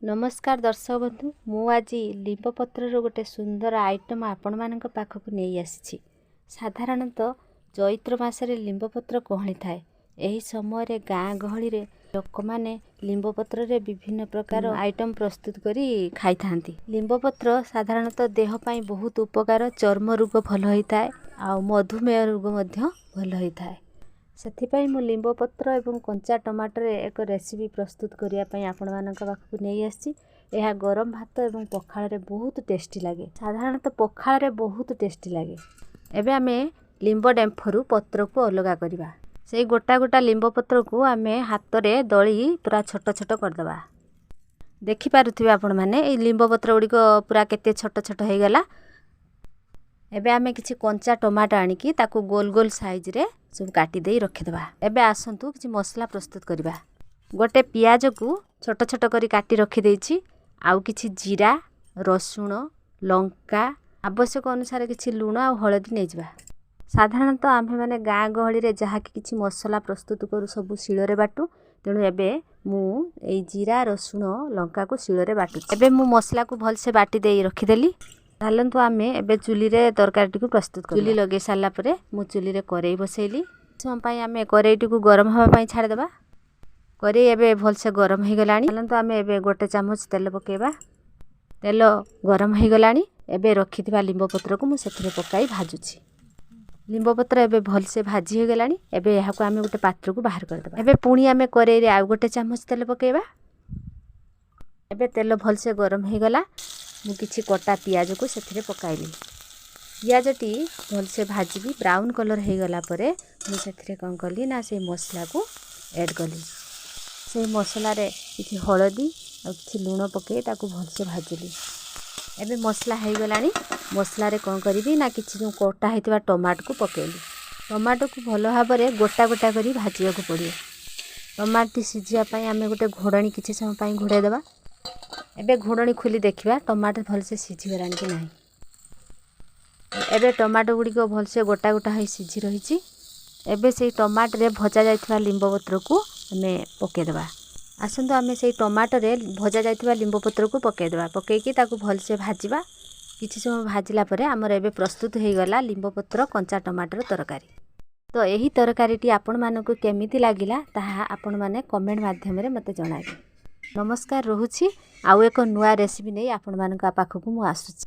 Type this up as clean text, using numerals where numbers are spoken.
ନମସ୍କାର ଦର୍ଶକ ବନ୍ଧୁ, ମୁଁ ଆଜି ଲିମ୍ବ ପତ୍ରର ଗୋଟେ ସୁନ୍ଦର ଆଇଟମ୍ ଆପଣମାନଙ୍କ ପାଖକୁ ନେଇ ଆସିଛି। ସାଧାରଣତଃ ଚୈତ୍ର ମାସରେ ଲିମ୍ବ ପତ୍ର କଅଁଳି ଥାଏ। ଏହି ସମୟରେ ଗାଁ ଗହଳିରେ ଲୋକମାନେ ଲିମ୍ବ ପତ୍ରରେ ବିଭିନ୍ନ ପ୍ରକାର ଆଇଟମ୍ ପ୍ରସ୍ତୁତ କରି ଖାଇଥାନ୍ତି। ଲିମ୍ବ ପତ୍ର ସାଧାରଣତଃ ଦେହ ପାଇଁ ବହୁତ ଉପକାର। ଚର୍ମ ରୋଗ ଭଲ ହୋଇଥାଏ ଆଉ ମଧୁମେହ ରୋଗ ମଧ୍ୟ ଭଲ ହୋଇଥାଏ। ସେଥିପାଇଁ ମୁଁ ଲିମ୍ବ ପତ୍ର ଏବଂ କଞ୍ଚା ଟମାଟୋରେ ଏକ ରେସିପି ପ୍ରସ୍ତୁତ କରିବା ପାଇଁ ଆପଣମାନଙ୍କ ପାଖକୁ ନେଇ ଆସିଛି। ଏହା ଗରମ ଭାତ ଏବଂ ପଖାଳରେ ବହୁତ ଟେଷ୍ଟି ଲାଗେ। ସାଧାରଣତଃ ପଖାଳରେ ବହୁତ ଟେଷ୍ଟି ଲାଗେ। ଏବେ ଆମେ ଲିମ୍ବ ଡେମ୍ଫରୁ ପତ୍ରକୁ ଅଲଗା କରିବା। ସେଇ ଗୋଟା ଗୋଟା ଲିମ୍ବ ପତ୍ରକୁ ଆମେ ହାତରେ ଦଳି ପୁରା ଛୋଟ ଛୋଟ କରିଦେବା। ଦେଖିପାରୁଥିବେ ଆପଣମାନେ, ଏଇ ଲିମ୍ବ ପତ୍ର ଗୁଡ଼ିକ ପୁରା କେତେ ଛୋଟ ଛୋଟ ହେଇଗଲା। ଏବେ ଆମେ କିଛି କଞ୍ଚା ଟମାଟୋ ଆଣିକି ତାକୁ ଗୋଲ ଗୋଲ ସାଇଜରେ ସବୁ କାଟି ଦେଇ ରଖିଦେବା। ଏବେ ଆସନ୍ତୁ କିଛି ମସଲା ପ୍ରସ୍ତୁତ କରିବା। ଗୋଟେ ପିଆଜକୁ ଛୋଟ ଛୋଟ କରି କାଟି ରଖିଦେଇଛି, ଆଉ କିଛି ଜିରା, ରସୁଣ, ଲଙ୍କା, ଆବଶ୍ୟକ ଅନୁସାରେ କିଛି ଲୁଣ ଆଉ ହଳଦୀ ନେଇଯିବା। ସାଧାରଣତଃ ଆମ୍ଭେମାନେ ଗାଁ ଗହଳିରେ ଯାହାକି କିଛି ମସଲା ପ୍ରସ୍ତୁତ କରୁ, ସବୁ ଶିଳରେ ବାଟୁ। ତେଣୁ ଏବେ ମୁଁ ଏଇ ଜିରା, ରସୁଣ, ଲଙ୍କାକୁ ଶିଳରେ ବାଟୁଛି। ଏବେ ମୁଁ ମସଲାକୁ ଭଲସେ ବାଟି ଦେଇ ରଖିଦେଲି। ଚାଲନ୍ତୁ ଆମେ ଏବେ ଚୁଲିରେ ତରକାରୀଟିକୁ ପ୍ରସ୍ତୁତ। ଚୁଲି ଲଗାଇ ସାରିଲା ପରେ ମୁଁ ଚୁଲିରେ କରେଇ ବସେଇଲି। ସମୟ ପାଇଁ ଆମେ କରେଇଟିକୁ ଗରମ ହେବା ପାଇଁ ଛାଡ଼ିଦେବା। କରେଇ ଏବେ ଭଲସେ ଗରମ ହେଇଗଲାଣି। ଚାଲନ୍ତୁ ଆମେ ଏବେ ଗୋଟେ ଚାମଚ ତେଲ ପକାଇବା। ତେଲ ଗରମ ହେଇଗଲାଣି। ଏବେ ରଖିଥିବା ଲିମ୍ବ ପତ୍ରକୁ ମୁଁ ସେଥିରେ ପକାଇ ଭାଜୁଛି। ଲିମ୍ବ ପତ୍ର ଏବେ ଭଲସେ ଭାଜି ହେଇଗଲାଣି। ଏବେ ଏହାକୁ ଆମେ ଗୋଟେ ପାତ୍ରକୁ ବାହାର କରିଦେବା। ଏବେ ପୁଣି ଆମେ କରେଇରେ ଆଉ ଗୋଟେ ଚାମଚ ତେଲ ପକାଇବା। ଏବେ ତେଲ ଭଲସେ ଗରମ ହେଇଗଲା। ମୁଁ କିଛି କଟା ପିଆଜକୁ ସେଥିରେ ପକାଇଲି। ପିଆଜଟି ଭଲସେ ଭାଜିବି। ବ୍ରାଉନ୍ କଲର୍ ହେଇଗଲା ପରେ ମୁଁ ସେଥିରେ କ'ଣ କଲି ନା ସେଇ ମସଲାକୁ ଆଡ଼୍ କଲି। ସେଇ ମସଲାରେ କିଛି ହଳଦୀ ଆଉ କିଛି ଲୁଣ ପକାଇ ତାକୁ ଭଲସେ ଭାଜିଲି। ଏବେ ମସଲା ହେଇଗଲାଣି। ମସଲାରେ କ'ଣ କରିବି ନା କିଛି ଯେଉଁ କଟା ହେଇଥିବା ଟମାଟୋକୁ ପକାଇଲି। ଟମାଟୋକୁ ଭଲ ଭାବରେ ଗୋଟା ଗୋଟା କରି ଭାଜିବାକୁ ପଡ଼ିବ। ଟମାଟୋଟି ସିଝିବା ପାଇଁ ଆମେ ଗୋଟେ ଘୋଡ଼ଣୀ କିଛି ସମୟ ପାଇଁ ଘୋଡ଼ାଇ ଦେବା। ଏବେ ଘୋଡ଼ଣୀ ଖୋଲି ଦେଖିବା ଟମାଟୋ ଭଲସେ ସିଝିଗଲାଣି କି ନାହିଁ। ଏବେ ଟମାଟୋ ଗୁଡ଼ିକ ଭଲସେ ଗୋଟା ଗୋଟା ହୋଇ ସିଝି ରହିଛି। ଏବେ ସେଇ ଟମାଟୋରେ ଭଜା ଯାଇଥିବା ଲିମ୍ବ ପତ୍ରକୁ ଆମେ ପକାଇଦେବା। ଆସନ୍ତୁ ଆମେ ସେଇ ଟମାଟୋରେ ଭଜା ଯାଇଥିବା ଲିମ୍ବ ପତ୍ରକୁ ପକାଇଦେବା। ପକାଇକି ତାକୁ ଭଲସେ ଭାଜିବା। କିଛି ସମୟ ଭାଜିଲା ପରେ ଆମର ଏବେ ପ୍ରସ୍ତୁତ ହେଇଗଲା ଲିମ୍ବ ପତ୍ର କଞ୍ଚା ଟମାଟୋର ତରକାରୀ। ତ ଏହି ତରକାରୀଟି ଆପଣମାନଙ୍କୁ କେମିତି ଲାଗିଲା, ତାହା ଆପଣମାନେ କମେଣ୍ଟ ମାଧ୍ୟମରେ ମୋତେ ଜଣାଇବେ। ନମସ୍କାର, ରହୁଛି। ଆଉ ଏକ ନୂଆ ରେସିପି ନେଇ ଆପଣମାନଙ୍କ ପାଖକୁ ମୁଁ ଆସୁଛି।